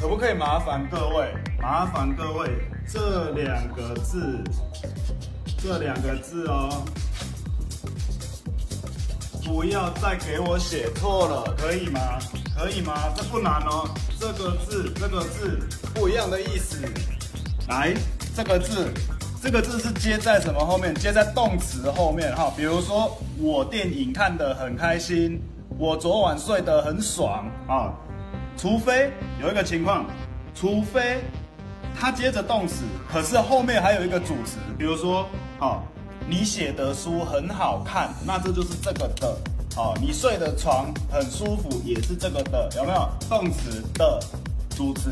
可不可以麻煩各位？麻煩各位，這兩個字，這兩個字哦，不要再給我寫錯了，可以嗎？可以嗎？這不難哦。這個字，這個字不一樣的意思。來，這個字，這個字是接在什麼後面？接在動詞後面哈。比如說，我電影看得很開心，我昨晚睡得很爽啊。除非有一個情況，除非它接着動詞，可是後面還有一個主詞。比如說，好，你寫的書很好看，那這就是這個的。哦，你睡的床很舒服，也是這個的，有沒有？動詞的主詞。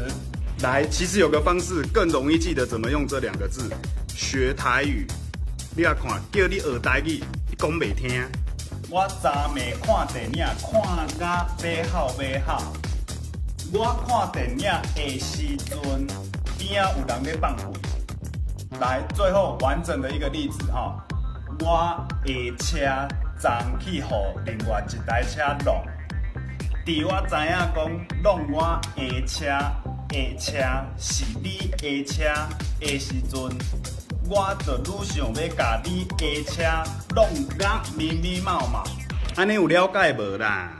來，其實有個方式更容易記得怎麼用這兩個字，學台語。你來看，叫你學台語，你講袂聽。我昨暝看電影看甲欲哭欲哭。我看電影的時陣，邊仔有人咧放屁。來，最後完整的一個例子哈，我的車昨去予另外一台車挵。佇我知影講挵我的車的車是你的車的時陣，我就愈想欲共你的車挵甲密密麻麻。按呢有了解無啦？